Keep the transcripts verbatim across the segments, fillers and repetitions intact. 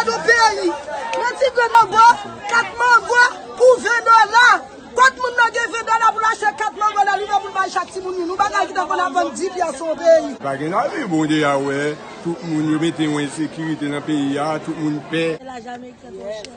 Yon peyi, yon ti grenn mango, kat mango pou ven dola. Kot moun nan gen ven dola pou l achte kat mango nan li menm pou l bay chak timoun li? Nou bagay ki ta konn ap vann di pyès yon peyi. Pa gen lavi, Bondye a wè, tout moun yo mete yon ensekirite nan peyi a, tout moun pè. Lajan ameriken twò chè.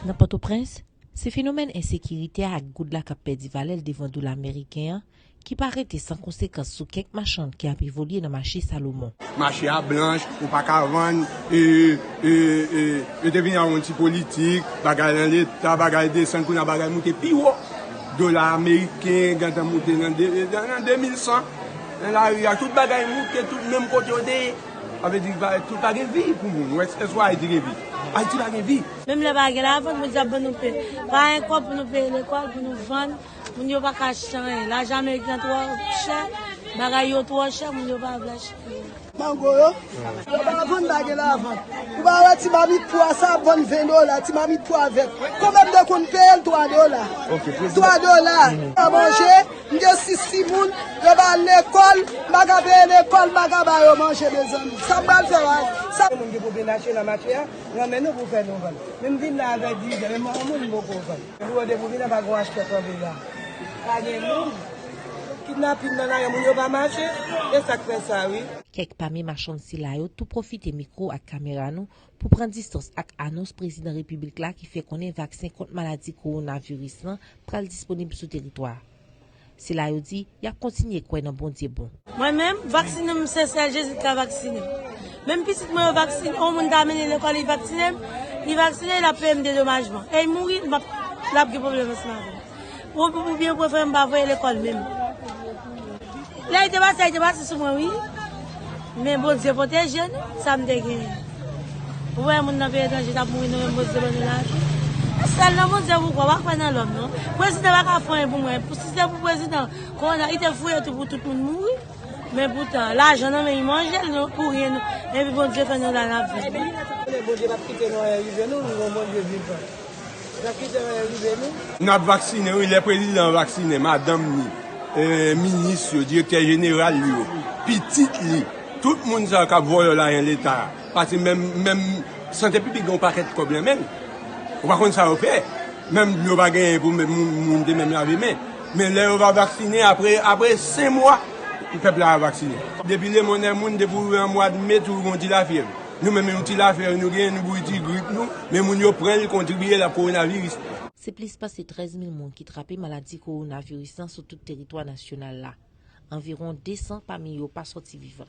Nan Pòtoprens, se fenomèn ensekirite a ak goud la k ap pèdi valè l devan dola ameriken an ki pa rete san konsekans sou kèk machann ki ap evolye nan mache Salomon. Mache a blanch, ou pa ka vann, e, e, e, yo te vin ak yon ti politik, bagay lan leta, bagay desann, kounye a bagay moute pi wo. Dola ameriken gentan moute nan de, nan, nan de mil san. Nan lari a, tout bagay moute, tout menm kote yo te ye. Sa vle di, pa, tout pa gen vi pou moun. Ou wè, èske w Ayiti gen vi? Ayiti pa gen vi. Menm lè pa gen lavann, moun di ap ban nou pe. Pa gen kòb pou nou peye lekòl, pou nou vann. Moun yo pa ka achte anyen. Lajan ameriken twò chè, bagay yo twò chè, moun yo pa vle achte. Mango yo, yo pa vann, pa gen lavann. Ou pa wè ti mamit pwa sa ap vann ven dola, ti mamit pwa vèt. Konbyen m te konn peye l? Twa dola. Twa dola. Pa manje, m gen sis timoun, yo pa al lekòl, m pa ka peye lekòl, m pa ka ba yo manje, mezanmi. Sa m pral fè la? Sa moun ki pou vin achte nan mache a, ranmen nou pou fè nou vann. Men m vin la avè dizè, men m pa wè moun m poko vann. Pou yo te pou vin, pa gon achtè kanpe la. Pa gen moun. Kidnapin nan lari a, moun yo pa mache. E sa k fè sa, wi. Kèk pami machann sila yo tou pwofite mikwo ak kamera nou pou pran distans ak anons prezidan repiblik la ki fè konnen vaksen kont maladi kowonaviris lan pral disponib sou teritwa a. Sila yo di y ap kontinye kwè nan Bondye bon. Mwen menm, vaksinen m, se sèl Jezi ki ka vaksinen m. Menm pitit mwen yo vaksinen, yon moun ta mennen lekòl, li vaksinen m, li vaksinen, l ap peye m dedomajman. E l mouri, l ap, l ap gen pwoblèm ansanm avè m. Ou, ou byen prefere m pa voye lekòl menm. Lè li te pase, li te pase sou mwen, wi. Men Bondye pwoteje nou, sa m te genyen. Ou wè moun nan peyi etranje t ap mouri, nou menm Bondye ban nou lavi. Sèl nan Bondye pou kwè, pa kwè nan lòm non. Prezidan pa ka fè anyen pou mwen. Pou, si se pou prezidan, kowona, li te fouye tou pou tout moun mouri. Men poutan, lajan nan men li manje l, nou, pou ryen nou. Epi Bondye fè nou la, n ap viv. Bondye p ap kite nou anyen rive nou, nou gon Bondye vivan. N ap kite anyen rive nou. N ap vaksinen, wi, lè prezidan an vaksinen, madanm li, e, minis yo, direktè jeneral yo, pitit li, tout moun sa yo k ap vòlò lajan leta a. Paske menm, menm sante piblik gen yon pakèt kòb nan men l. Ou pa konn sa yo fè. Menm dlo pa genyen pou menm moun, moun te menm lave men. Men lè yo va vaksinen, apre, apre senk mwa, pèp la va vaksinen. Depi lemonn e moun, depi w rive an mwa de me, toujou gon ti lafyèv. Nou menm, yon ti lafyèv nou genyen, nou bouri ti grip nou, men moun yo pran l, kontribiye l ak kowonaviris. Se plis pase trèz mil moun ki trape maladi kowonaviris lan sou tout teritwa nasyonal la. Anviwon de san pami yo pa sòti vivan.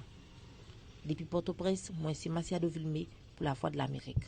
Depi Pòtoprens, mwen se Masiado Vilmé pou Lavwadlamerik.